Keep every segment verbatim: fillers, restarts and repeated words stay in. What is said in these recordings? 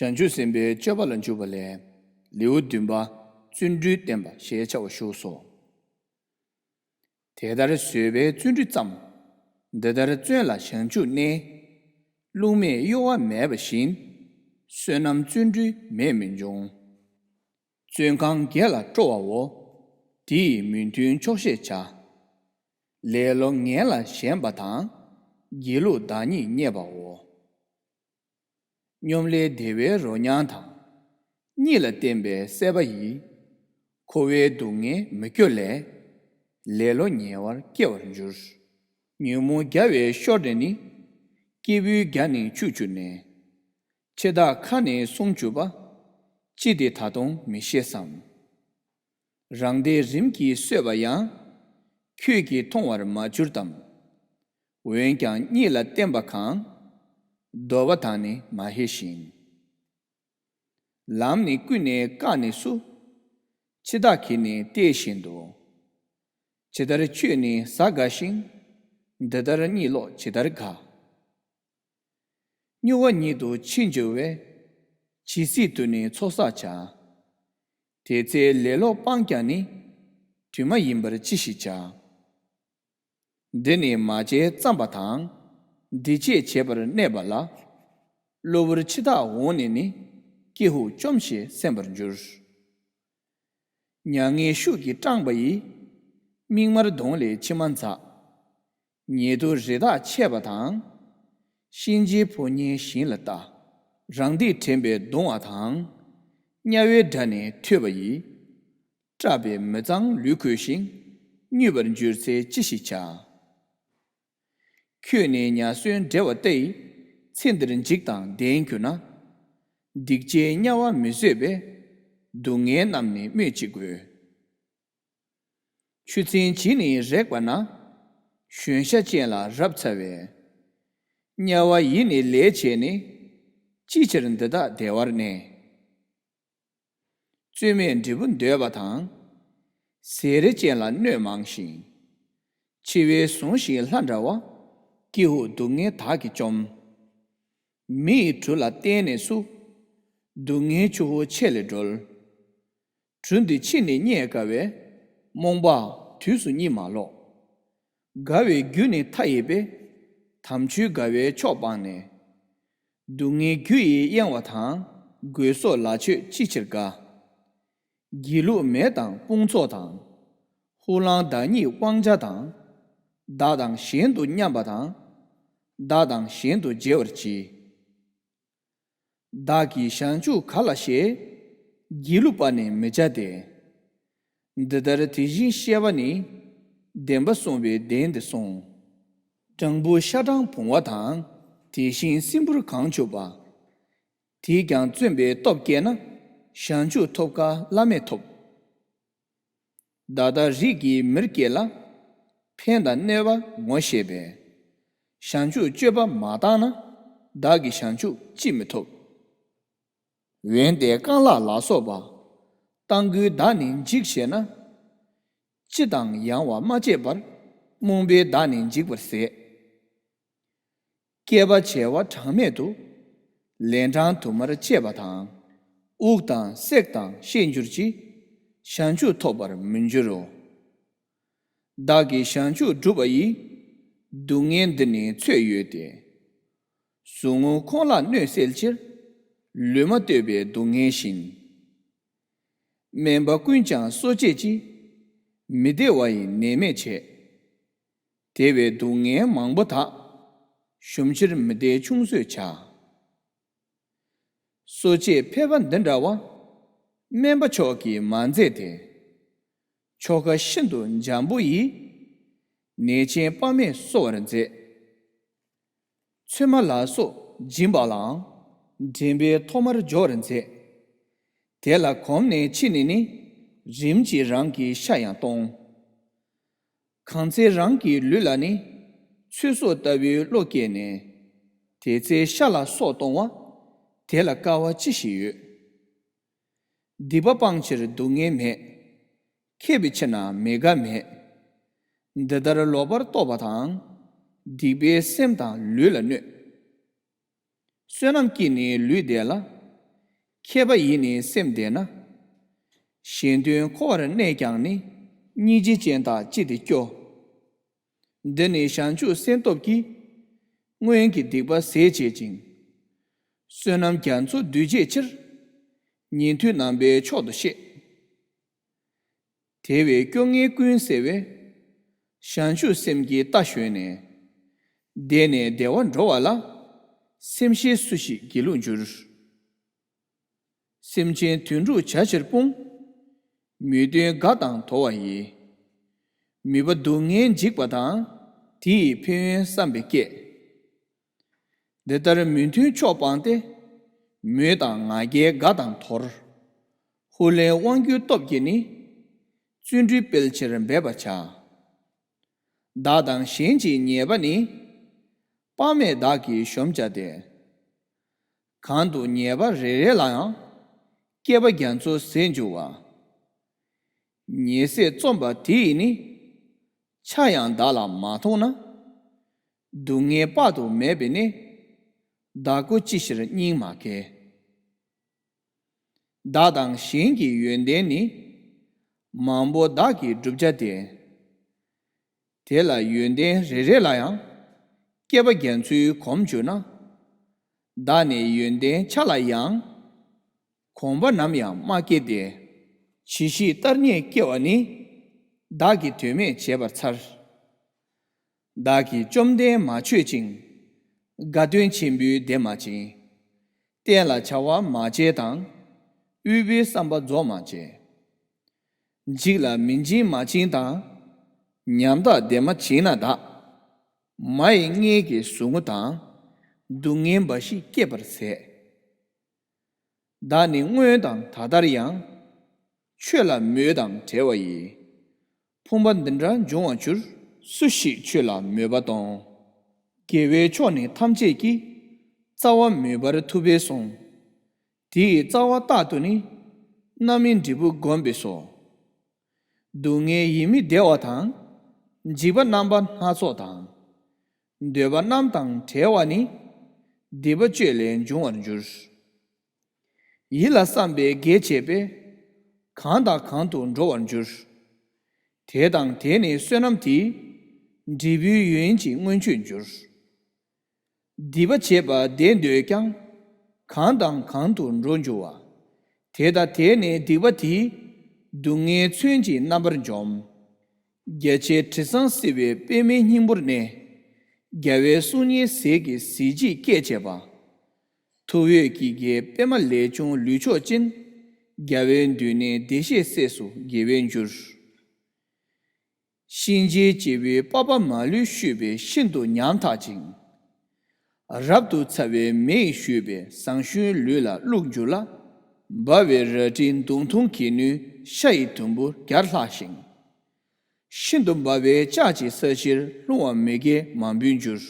བྱང་ཆུབ་སེམས་དཔའི་སྤྱོད་པ་ལ་འཇུག་པ་ལས། ལེའུ་བདུན་པ། བརྩོན་འགྲུས་བསྟན་པ་ཞེས་བྱ་བ་བཞུགས་སོ། དེ་ལྟར་བཟོད་པའི་བརྩོན་འགྲུས་བརྩམས། འདི་ལྟར་བརྩོན་ལ་བྱང་ཆུབ་གནས། རླུང་མེས་གཡོ་བ་མེད་པ་བཞིན། བསོད་ནམས་བརྩོན་འགྲུས་མེད་མི་འབྱུང་། བརྩོན་གང་དགེ་ལ་སྤྲོ་བའོ། དེ་ཡིས་མི་མཐུན་ཕྱོགས་ཤེས་བྱ། ལེ་ལོ་ངན་ལ་ཞེན་པ་དང་། སྒྱིད་ལུག་བདག་ཉིད་བརྙས་པའོ། སྙོམ་ལས་བདེ་བའི་རོ་མྱང་དང་། གཉིད་ལ་བརྟེན་པའི་སྲེད་པ་ཡིས། འཁོར་བའི་སྡུག་བསྔལ་མི་སྐྱོ་ལས། ལེ་ལོ་ཉེ་བར་སྐྱེ་བར་འགྱུར། ཉོན་མོངས་བརྒྱ་བས་ཤོར་ནས་ནི། སྐྱེས་བུའི་རྒྱ་ནི་ཆུད་གྱུར་ནས། འཆི་བདག་ཁ་ནས་གསུང་གྱུར་པ། ཅི་སྟེ་ད་དུང་མི་ཤེས་སམ། རང་སྡེ་རིམ་གྱིས་གསོད་པ་ཡང་། ཁྱོད་ཀྱིས་མཐོང་བར་མ་གྱུར་ཏམ། འོན་ཀྱང་གཉིད་ལ་བརྟེན་པ་གང་། འདོར་བ་དང་ནི་མ་ཧེ་ཞིང་། ལམ་ནི་ཀུན་ནས་བཀག་ནས་སུ། འཆི་བདག་གིས་ནི་བལྟས་བཞིན་དུ། ཇི་ལྟར་ཁྱོད་ནི་ཟ་དགའ་ཞིང་། འདི་ལྟར་གཉིད་ལོག་ཇི་ལྟར་དགའ། སྨྱུ་བ་ཉིད་དུ་འཆི་འགྱུར་བས། ཇི་སྲིད་དུ་ནི་ཚོགས་བསགས་བྱ། དེ་ཚེ་ལེ་ལོ་སྤངས་ཀྱང་ནི། དུས་མ་ཡིན་པར་ཅི་ཞིག་བྱ། འདི་ནི་མ་བྱས་བརྩམས་པ་དང་། འདི་བྱས་བྱེད་པར་གནས་པ་ལ། གློ་བུར་འཆི་བདག་འོངས་ནས་ནི། ཀྱེ་ཧུད་བཅོམ་ཞེས་སེམས་པར་འགྱུར། མྱ་ངན་ཤུགས་ཀྱིས་སྐྲངས་པ་ཡིས། མིག་དམར་གདོང་ལས་མཆི་མ་འཛག་ཉེ་དུ་རི་དྭགས་ཆད་པ་དང་། གཤིན་རྗེའི་ཕོ་ཉའི་ཞིང་ལ་ལྟ། རང་སྡིག་དྲན་པས་གདུང་བ་དང་། དམྱལ་བའི་དགྲ་ནི་ཐོས་པ་ཡིས། སྐྲག་པས་མི་གཙང་ལུས་གོས་ཤིང་། སྨྱོས་པར་འགྱུར་ཚེ་ཅི་ཞིག་བྱ། ཁྱོད་ནི་ཉ་གསོན་བསྒྲལ་བ་ལྟའི། ཚེ་འདིར་འཇིགས་དང་ལྡན་གྱུར་ན། སྡིག་ཅན་དམྱལ་བ་མི་བཟོད་པས། སྡུག་བསྔལ་རྣམས་ནི་སྨོས་ཅི་དགོས། ཆུ་ཚན་བྱིས་ནི་རེག་པ་ན། གཞོན་ཤ་ཅན་ལ་རབ་འཚལ་བས། དམྱལ་བ་ཡིས་ནི་ལས་བྱས་ནས། ཅི་ཕྱིར་འདི་དག་བདེ་བར་གནས། རྩོད་མེད་འབྲས་བུ་འདོད་པ་དང་། ཟས་རིགས་ཅན་ལ་གནོད་མང་ཞིང་། འཆི་བས་བཟུང་ཞིང་ལྷ་འདྲ་བ། ཀྱེ་ཧུད་སྡུག་བསྔལ་བདག་གིས་བཅོམ། མི་ཡི་གྲུ་ལ་བརྟེན་ནས་སུ། སྡུག་བསྔལ་ཆུ་བོ་ཆེ་ལས་སྒྲོལ། གྲུ་འདི་ཕྱིས་ནས་རྙེད་དཀའ་བས། རྨོངས་པ་དུས་སུ་གཉིད་མ་ལོག་དགའ་བའི་རྒྱུ་ནི་མཐའ་ཡས་པས། དམ་ཆོས་དགའ་བའི་ཕྱོགས་སྤངས་ནས། སྡུག་བསྔལ་རྒྱུ་ཡིས་གཡེང་བ་དང་། རྒོད་སོགས་ལ་ཆོས་ཅི་ཕྱིར་དགའ། སྒྱིད་ལུག་མེད་དང་དཔུང་ཚོགས་དང་། ཧུར་ལངས་བདག་ཉིད་དབང་བྱ་དང་། བདག་དང་གཞན་དུ་མཉམ་པ་དང་། བདག་དང་གཞན་དུ་བརྗེ་བར་བྱེད། བདག་གིས་བྱང་ཆུབ་ག་ལ་བཤད། སྒྱིད་ལུག་པ་ནི་མི་བྱ་སྟེ། འདི་ལྟར་དེ་བཞིན་གཤེགས་པ་ནི། བདེན་པ་གསུངས་པའི་བདེན་འདི་གསུངས། སྦྲང་བུ་ཤ་སྦྲང་བུང་བ་དང་། དེ་བཞིན་སྲིན་བུར་གང་གྱུར་པ། དེས་ཀྱང་བརྩོན་པའི་སྟོབས་བསྐྱེད་ན། བྱང་ཆུབ་ཐོབ་དཀའ་བླ་མེད་ཐོབ། ད་ལྟ་རིགས་ཀྱི་མིར་སྐྱེས་ལ། ཕན་དང་གནོད་པ་ངོ་ཤེས་པས། བྱང་ཆུབ་སྤྱོད་པ་མ་བཏང་ན། བདག་གིས་བྱང་ཆུབ་ཅིས་མི་ཐོབ། འོན་ཏེ་རྐང་ལག་ལ་སོགས་པ། རྟ་མགོས་བདག་ནི་འཇིགས་ཞེ་ན། སྤྱི་དང་ཡང་བ་མ་བྱས་པར། རྨོངས་པས་བདག་ནི་འཇིགས་པར་ཟད། བསྐལ་པ་བྱེ་བ་གྲངས་མེད་དུ། ལན་གྲངས་དུ་མར་བཅད་པ་དང་། དབུགས་དང་བསྲེག་དང་ཤེས་འགྱུར་གྱིས། བྱང་ཆུབ་ཐོབ་པར་མི་འགྱུར་རོ། བདག་གིས་བྱང་ཆུབ་བསྒྲུབས་པ་ཡིས། སྡུག་བསྔལ་འདི་ནི་ཚོད་ཡོད་དེ། ཟུག་རྔུ་ཁོང་ལ་གནོད་སེལ་ཕྱིར། ལུས་མ་ལྟོས་པའི་སྡུག་བསྔལ་བཞིན། དམན་པ་ཀུན་ཀྱང་གསོ་བྱེད་ཀྱི། མི་བདེ་བ་ཡི་ནད་མེད་བྱེད། དེ་བས་སྡུག་བསྔལ་མང་པོ་དག། ཞུམ་ཕྱིར་མི་བདེ་ཆུང་བཟོད་བྱ། གསོ་བྱེད་ཕལ་པ་འདི་འདྲ་བ། དམན་པ་མཆོག་གིས་མ་མཛད་དེ། ཆོ་ག་ཤིན་ཏུ་འཇམ་པོ་ཡིས། ནད་ཆེན་དཔག་མེད་གསོ་བར་མཛད། ཚོད་མ་ལ་སོགས་སྦྱིན་པ་ལའང་། འདྲེན་པའི་ཐོག་མར་འཇོག་པར་མཛད། དེ་ལ་གོམས་ནས་ཕྱིས་ནས་ནི། རིམ་གྱིས་རང་གི་ཤ་ཡང་གཏོང་། གང་ཚེ་རང་གི་ལུས་ལ་ནི། ཚོད་སོགས་ལྟ་བུའི་བློ་སྐྱེས་ནས། དེ་ཚེ་ཤ་ལ་སོགས་གཏོང་བ། དེ་ལ་དཀའ་བ་ཅི་ཞིག་ཡོད། སྡིག་པ་སྤང་ཕྱིར་སྡུག་བསྔལ་མེད། མཁས་པའི་ཕྱིར་ན་མི་དགའ་མེད། འདི་ལྟར་ལོག་པར་རྟོག་པ་དང་། སྡིག་པས་སེམས་དང་ལུས་ལ་གནོད། བསོད་ནམས་ཀྱིས་ནི་ལུས་བདེ་ལ། མཁས་པ་ཡིས་ནི་སེམས་བདེ་ན། གཞན་དོན་འཁོར་བར་གནས་ཀྱང་ནི། སྙིང་རྗེ་ཅན་དག་ཅི་སྟེ་སྐྱོ། འདི་ནི་བྱང་ཆུབ་སེམས་སྟོབས་ཀྱིས། སྔོན་གྱི་སྡིག་པ་ཟད་བྱེད་ཅིང་། བསོད་ནམས་རྒྱ་མཚོ་སྡུད་བྱེད་ཕྱིར། ཉན་ཐོས་རྣམ་པའི་མཆོག་ཏུ་གཤེགས། དེ་བས་སྐྱོ་ངལ་ཀུན་སེལ་བའི། བྱང་ཆུབ་སེམས་ཀྱི་རྟ་ཞོན་ནས། བདེ་ནས་བདེ་བར་འགྲོ་བ་ལ། སེམས་ཤེས་སུ་ཞིག་སྒྱིད་ལུག་འགྱུར། སེམས་ཅན་དོན་གྲུབ་བྱ་ཕྱིར་སྤོང་། མོས་འདུན་དགའ་དང་དོར་བ་ཡིས། མོས་པ་སྡུག་བསྔལ་འཇིག་པ་དང་། དེ་ཡི་ཕན་ཡོན་བསམ་པས་བསྐྱེད། འདི་ལྟར་མོས་མཐུན་ཕྱོགས་སྤངས་ཏེ། མོས་དང་ང་རྒྱལ་དགའ་དང་དོར། ཧུར་ལེན་དབང་སྒྱུར་སྟོབས་ཀྱིས་ནི། བརྩོན་འགྲུས་སྤེལ་ཕྱིར་འབད་པར་བྱ། བདག་དང་གཞན་གྱི་ཉེས་པ་ནི། དཔག་མེད་བདག་གིས་གཞོམ་བྱ་སྟེ། གང་དུ་ཉེས་པ་རེ་རེ་ལ་ཡང་། བསྐལ་པ་རྒྱ་མཚོ་ཟད་འགྱུར་བ། ཉེས་ཟད་རྩོམ་པ་དེ་ཡིས་ནི། ཆག་ཡང་བདག་ལ་མ་མཐོང་ན། སྡུག་བསྔལ་དཔག་ཏུ་མེད་པས་ནི། བདག་ཀོ་ཅི་ཕྱིར་སྙིང་མ་གས། བདག་དང་གཞན་གྱི་ཡོན་ཏན་ནི། མང་པོ་བདག་གིས་བསྒྲུབ་བྱ་སྟེ། དེ་ལ་ཡོན་ཏན་རེ་རེ་ལ་ཡང་། བསྐལ་པ་རྒྱ་མཚོའི་གོམ་གྱུར་ན། བདག་ནི་ཡོན་ཏན་ཆ་ལ་ཡང་། གོམས་པ་ནམ་ཡང་མ་སྐྱེས་ཏེ། ཇི་ཞིག་ལྟར་རྙེད་སྐྱེ་བ་ནི། བདག་གིས་དོན་མེད་བྱས་པར་འཚལ། བདག་གིས་བཅོམ་ལྡན་མ་མཆོད་ཅིང་། དགའ་སྟོན་ཆེན་པོའི་བདེ་མ་བྱིན། བསྟན་ལ་བྱ་བ་མ་བྱས་དང་། དབུལ་པོའི་བསམ་པ་རྫོགས་མ་བྱས། འཇིག་ལ་མི་འཇིགས་མ་བྱིན་དང་། ཉམ་ཐག་བདེ་མ་བྱིན་ན་བདག་མ་ཡི་མངལ་གྱི་ཟུག་རྔུ་དང་། སྡུག་བསྔལ་འབའ་ཞིག་སྐྱེད་པར་ཟད། བདག་ནི་སྔོན་དང་ད་ལྟར་ཡང་། ཆོས་ལ་མོས་དང་བྲལ་བ་ཡིས། ཕོངས་པ་འདི་འདྲ་འབྱུང་བར་འགྱུར། སུ་ཞིག་ཆོས་ལ་མོས་པ་གཏོང་། དགེ་བའི་ཕྱོགས་ནི་ཐམས་ཅད་ཀྱི། རྩ་བ་མོས་པར་ཐུབ་པས་གསུངས། དེ་ཡི་རྩ་བ་རྟག་ཏུ་ནི། རྣམ་སྨིན་འབྲས་བུ་བསྒོམས་པས་སོ། སྡུག་བསྔལ་ཡིད་མི་བདེ་བ་དང་། འཇིགས་པ་རྣམ་པ་སྣ་ཚོགས་དང་། འདོད་པ་རྣམས་དང་བྲལ་བ་ནི། སྡིག་པ་སྤྱོད་ལས་འབྱུང་བར་འགྱུར། ཡིད་ལ་བསམ་པས་དགེ་བྱས་པས། གང་དང་གང་དུ་འགྲོ་བར་འགྱུར། དེ་དང་དེ་ནི་བསོད་ནམས་དེ། འབྲས་བུའི་ཡོན་གྱི་མངོན་སྤྱོད་འགྱུར། སྡིག་པ་བྱས་པ་བདེ་འདོད་ཀྱང་། གང་དང་གང་དུ་འགྲོ་འགྱུར་བ། དེ་དང་དེ་ནི་སྡིག་པ་དེའི། སྡུག་བསྔལ་མཚོན་གྱིས་རྣམ་པར་འཇོམས། རྒྱ་ཆེའི་དྲི་བཟང་བསིལ་བའི་པདྨའི་སྙིང་པོར་གནས། རྒྱལ་བའི་གསུང་སྙན་ཟས་ཀྱི་གཟི་བརྗིད་སྐྱེད་བྱེད་པ། ཐུབ་འོད་ཀྱི་གིས་པདྨ་ལས་བྱུང་ལུས་མཆོག་ཅན། རྒྱལ་བའི་མདུན་ནས་བདེ་གཤེགས་སྲས་སུ་དགེ་བས་འགྱུར། གཤིན་རྗེའི་སྐྱེ་བོའི་པགས་པ་མ་ལུས་བཤུས་པས་ཤིན་ཏུ་ཉམ་ཐག་ཅིང་། རབ་ཏུ་ཚ་བའི་མེ་ཡིས་བཤུས་པས་ཟངས་གཞོན་ལུས་ལ་བླུགས་འགྱུར་ལ། འབར་བའི་རལ་གྲིའི་མདུང་ཐུང་གིས་ནི་ཤ་ཡི་དུམ་བུར་བརྒྱར་ལྷགས་ཤིང་། ཤིན་ཏུ་འབར་བའི་ལྕགས་ཀྱི་ས་གཞིར་ལྷུང་བ་མི་དགེ་མང་པོས་འགྱུར།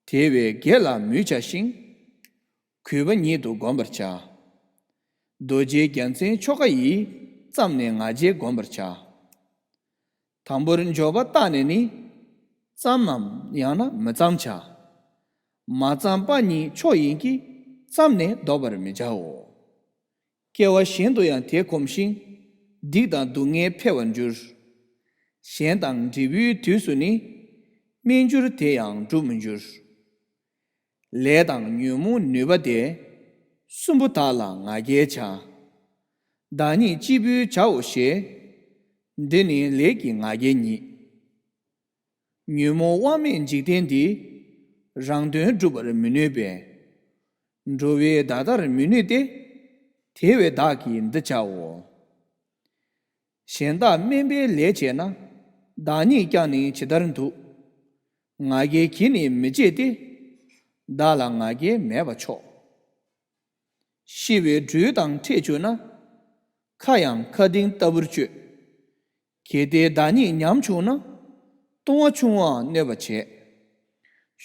དེ་བས་དགེ་ལ་མོས་བྱ་ཞིང་། གུས་པ་ཉིད་དུ་བསྒོམ་པར་བྱ། རྡོ་རྗེ་རྒྱལ་མཚན་ཆོ་ག་ཡིས། བརྩམས་ནས་ང་རྒྱལ་བསྒོམ་པར་བྱ། དང་པོར་འབྱོར་པ་བརྟགས་ནས་ནི། བརྩམ་མམ་ཡང་ན་མི་བརྩམ་བྱ། མ་བརྩམས་པ་ཉིད་མཆོག་ཡིན་གྱི། བརྩམས་ནས་ལྡོག་པར་མི་བྱའོ། སྐྱེ་བ་གཞན་དུ་ཡང་དེ་གོམས་ཤིང་། སྡིག་དང་སྡུག་བསྔལ་འཕེལ་བར་འགྱུར། གཞན་དང་འབྲས་བུའི་དུས་སུ་ནི། སྨིན་འགྱུར་དེ་ཡང་འགྲུབ་མི་འགྱུར། ལས་དང་ཉོན་མོངས་ནུས་པ་སྟེ། གསུམ་པོ་དག་ལ་ང་རྒྱལ་བྱ། བདག་ཉིད་གཅིག་པུས་བྱའོ་ཞེས། འདི་ནི་ལས་ཀྱི་ང་རྒྱལ་ཉིད། ཉོན་མོངས་དབང་མེད་འཇིག་རྟེན་འདི། རང་དོན་སྒྲུབ་པར་མི་ནུས་པས། འགྲོ་བའི་བདག་ལྟར་མི་ནུས་ཏེ། དེ་བས་བདག་གིས་འདི་བྱའོ། གཞན་དག་དམན་པའི་ལས་བྱས་ན། བདག་ཉིད་ཀྱང་ནི་ཇི་ལྟར་འདུག་ང་རྒྱལ་གྱིས་ནི་མི་བྱེད་དེ། བདག་ལ་ང་རྒྱལ་མེད་པ་མཆོག་ཤི་བའི་སྦྲུལ་དང་འཕྲད་བཅུག་ན། ཁ་ཡང་མཁའ་ལྡིང་ལྟ་བུར་སྤྱོད། གལ་ཏེ་བདག་ཉིད་ཉམ་ཆུང་ན། ལྟུང་བ་ཆུང་བའང་གནོད་པ་བྱེད།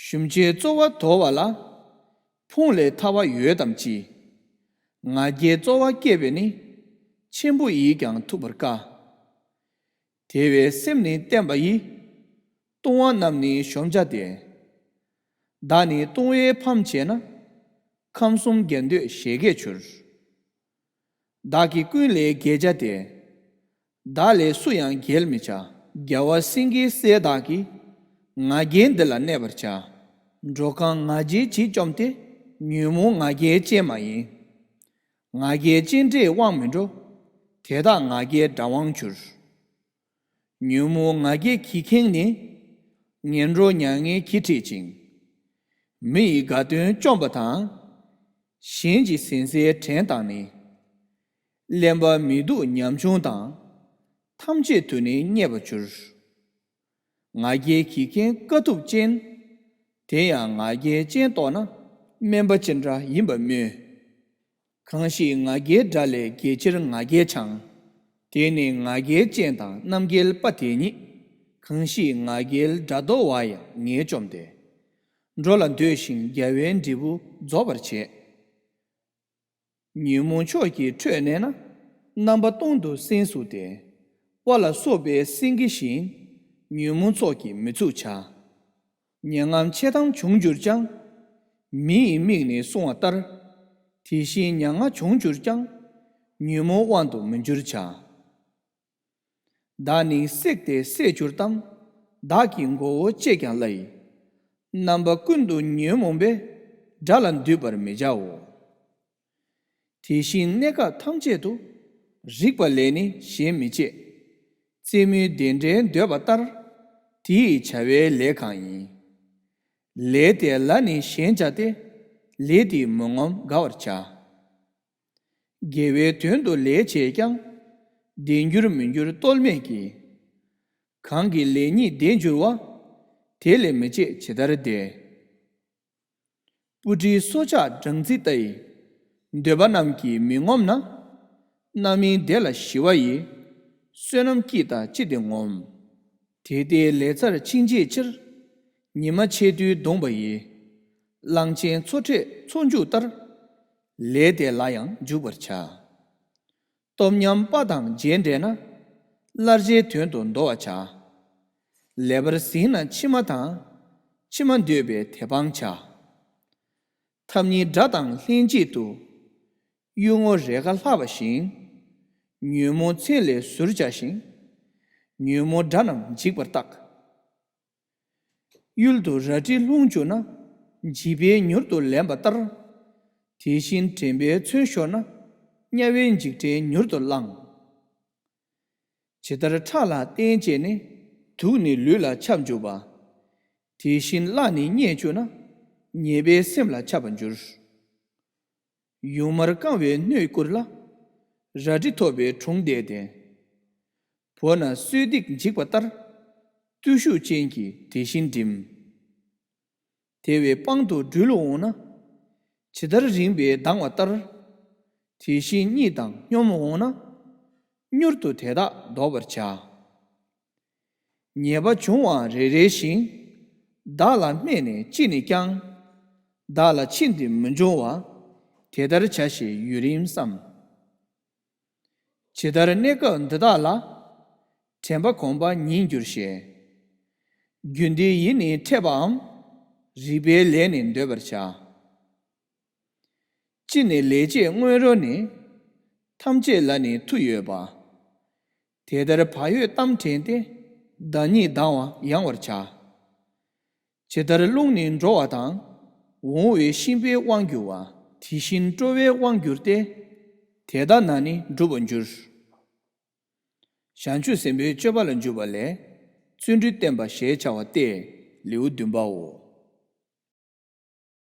ཞུམ་བྱེད་རྩོལ་བ་དོར་བ་ལ། ཕུང་ལས་ཐར་བ་ཡོད་དམ་ཅི། ང་རྒྱལ་རྩོལ་བ་སྐྱེས་པས་ནི། ཆེན་པོ་ཡིས་ཀྱང་ཐུབ་པར་དཀའ། དེ་བས་སེམས་ནི་བརྟན་པ་ཡིས། ལྟུང་བ་རྣམས་ནི་གཞོམ་བྱ་སྟེ། བདག་ནི་ལྟུང་བའི་ཕམ་བྱས་ན། ཁམས་གསུམ་རྒྱལ་འདོད་བཞད་གད་འཕྱུར། བདག་གིས་ཀུན་ལས་རྒྱལ་བྱ་སྟེ། བདག་ལས་སུ་ཡང་རྒྱལ་མི་བྱ། རྒྱལ་བ་སེང་གེའི་སྲས་དག་གིས། ང་རྒྱལ་འདི་ལ་གནས་པར་བྱ། འགྲོ་གང་ང་རྒྱལ་གྱིས་བཅོམ་སྟེ། ཉོན་མོངས་ང་རྒྱལ་ཅན་མ་ཡིན། ང་རྒྱལ་ཅན་འདྲེས་དབང་མི་འགྲོ། དེ་དག་ང་རྒྱལ་དགྲ་དབང་འཕྱུར། ཉོན་མོངས་ང་རྒྱལ་གྱིས་ཁེངས་ནས། ངན་འགྲོ་མྱ་ངན་གྱིས་ཁྲིད་ཅིང་། མི་ཡི་དགའ་སྟོན་བཅོམ་པ་དང་། གཞན་གྱི་ཟན་ཟས་བྲན་བཏང་ནས། གླེན་པ་མི་སྡུག་ཉམ་ཆུང་དང་། ཐམས་ཅད་དུ་ནི་བརྙས་པར་འགྱུར། ང་རྒྱལ་གྱིས་ཁེངས་དཀའ་ཐུབ་ཅན། དེ་ཡང་ང་རྒྱལ་ཅན་རྟོགས་ན། དམན་པ་ཅི་འདྲ་ཡིན་པ་སྨོས། གང་ཞིག་ང་རྒྱལ་དགྲ་ལས། རྒྱལ་ཕྱིར་ང་རྒྱལ་འཆང་། དེ་ནི་ང་རྒྱལ་ཅན་དང་། རྣམ་རྒྱལ་པ་དེ་ཉིད། གང་ཞིག་ང་རྒྱལ་དགྲ་བཟློག་པ་ཡང་། ངས་བཅོམ་སྟེ། འགྲོ་ལ་འདོད་ཅིང་། རྒྱལ་བའི་འབྲས་བུ་རྫོགས་པར་བྱེད། ཉོན་མོངས་ཕྱོགས་ཀྱིས་ཁྲོས་ནས་ན། རྣམ་པ་སྟོང་དུ་སྲིན་ཟུག་སྟེ། དབའ་ལ་སོགས་པའི་སེང་གེ་བཞིན། ཉོན་མོངས་ཚོགས་ཀྱིས་མི་ཚུགས་བྱ། མྱ་ངམ་ཆེ་ཐང་བྱུང་གྱུར་ཀྱང་། མི་ཡི་མིག་ནི་སྲུང་བ་ལྟར། དེ་བཞིན་མྱ་ངམ་བྱུང་གྱུར་ཀྱང་། ཉོན་མོངས་དབང་དུ་མི་འགྱུར་བྱ། བདག་ནི་བསྲེགས་ཏེ་བསད་གྱུར་ཏམ། བདག་གི་མགོ་བོ་བཅད་ཀྱང་བླའི། རྣམ་པ་ཀུན་ཏུ་ཉོན་མོངས་པས། དགྲ་ལ་འདུད་པར་མི་བྱའོ། དེ་བཞིན་གནས་སྐབས་ཐམས་ཅད་དུ། རིག་པ་ལས་ནི་གཞན་མི་བྱེད། རྩེད་མོའི་བདེན་འབྲས་འདོད་པ་ལྟར། དེ་ཡི་བྱ་བའི་ལས་གང་ཡིན། ལས་དེ་ལ་ནི་ཞེན་བྱ་སྟེ། ལས་དེས་མི་ངོམས་དགའ་བར་བྱ། དགེ་བའི་དོན་དུ་ལས་བྱས་ཀྱང་། བདེ་འགྱུར་མི་འགྱུར་རྟོལ་མེད་ཀྱིས། གང་གི་ལས་ཉིད་བདེ་འགྱུར་བ། དེ་ལས་མི་བྱེད་ཇི་ལྟར་བདེ། སྤུ་གྲིའི་སྲོག་ཆགས་སྦྲང་རྩི་ལྟ་ཡི། འདོད་པ་རྣམས་ཀྱིས་མི་ངོམས་ན། རྣམ་སྨིན་དེ་ལ་ཞི་བ་ཡི། བསོད་ནམས་ཀྱིས་དག་ཅི་སྟེ་ངོམས། དེ་ལྟའི་ལས་ཚར་འཆིང་བྱའི་ཕྱིར། ཉི་མ་ཆེ་དུས་གདུངས་པ་ཡི། གླང་ཆེན་མཚོ་ཁྲོད་མཚོ་འཇུག་ལྟར། ལས་དེ་ལ་ཡང་འཇུག་པར་བྱ། སྟོབས་མཉམ་དཔའ་དང་རྗེས་འབྲེལ་ན། སླར་བྱའི་དོན་དུ་འདོར་བར་བྱ། ལེགས་པར་ཟིན་ན་མཆིལ་མ་དང་། མཆིལ་མ་འདོད་པས་དེ་སྤང་བྱ། ཐབས་གཉིས་དགྲ་དང་ལྷན་ཅིག་ཏུ། གཡུལ་ངོར་རེས་འགའ་ལྷགས་པ་བཞིན། ཉོན་མོངས་མཚན་ལས་ཟུར་བྱ་ཞིང་། ཉོན་མོངས་དགྲ་རྣམས་འཇིག་པར་བརྟག། གཡུལ་དུ་རལ་གྲི་ལྷུང་བཅུག་ན། འཇིགས་པས་མྱུར་དུ་ལེན་པ་ལྟར། དེ་བཞིན་དྲན་པས་མཚོན་ཤོར་ན། དམྱལ་བའི་འཇིགས་བྲལ་མྱུར་དུ་བླང་། ཇི་ལྟར་ཁྲག་ལ་བརྟེན་བྱས་ནས། དུག་ནི་ལུས་ལ་ཁྱབ་འཇུག་པ། དེ་བཞིན་གླགས་ནི་རྙེད་བཅུག་ན། ཉེས་པས་སེམས་ལ་ཁྱབ་པར་འགྱུར། ཡུངས་མར་བཀང་བའི་སྣོད་བསྐུར་ལ། རལ་གྲི་ཐོགས་པའི་དྲུང་བསྡད་དེ། བོར་ན་གསོད་སྡིག་འཇིགས་པ་ལྟར། བརྟུལ་ཞུགས་ཅན་གྱིས་དེ་བཞིན་བསྒྲིམ། དེ་བས་དཔང་དུ་སྦྲུལ་འོང་ན། ཇི་ལྟར་རིངས་པས་ལྡང་བ་ལྟར། དེ་བཞིན་གཉིད་དང་སྙོམས་འོང་ན། མྱུར་དུ་དེ་དག་བཟློག་པར་བྱ། ཉེས་པ་བྱུང་བའང་རེ་རེ་ཞིང་། བདག་ལ་སྨད་ནས་ཅི་ནས་ཀྱང་། བདག་ལ་ཕྱིས་འདི་མི་འབྱུང་བ། དེ་ལྟར་བྱ་ཞེས་ཡུན་རིང་བསམ། ཇི་ལྟར་གནས་སྐབས་འདི་དག་ལ། དྲན་པ་གོམས་པ་ཉིད་འགྱུར་ཞེས། རྒྱུ་འདི་ཡིས་ནི་འཕྲད་པའམ། རིག་པའི་ལས་ནི་འདོད་པར་བྱ། ཅི་ནས་ལས་བྱེད་སྔོན་རོལ་ནས། ཐམས་ཅད་ལ་ནི་མཐུ་ཡོད་པ། དེ་ལྟར་བག་ཡོད་གཏམ་དྲན་ཏེ། བདག་ཉིད་སྡང་བ་ཡང་བར་བྱ། ཇི་ལྟར་རླུང་ནི་འགྲོ་བ་དང་། འོང་བའི་གཤིན་པོའི་དབང་བསྒྱུར་བ། དེ་བཞིན་སྤྲོ་བའི་དབང་བསྒྱུར་ཏེ། དེ་དག་ན་ནི་འགྲུབ་པར་འགྱུར། བྱང་ཆུབ་སེམས་དཔའི་སྤྱོད་པ་ལ་འཇུག་པ་ལས། བརྩོན་འགྲུས་བསྟན་པ་ཞེས་བྱ་བ་སྟེ། ལེའུ་བདུན་པའོ།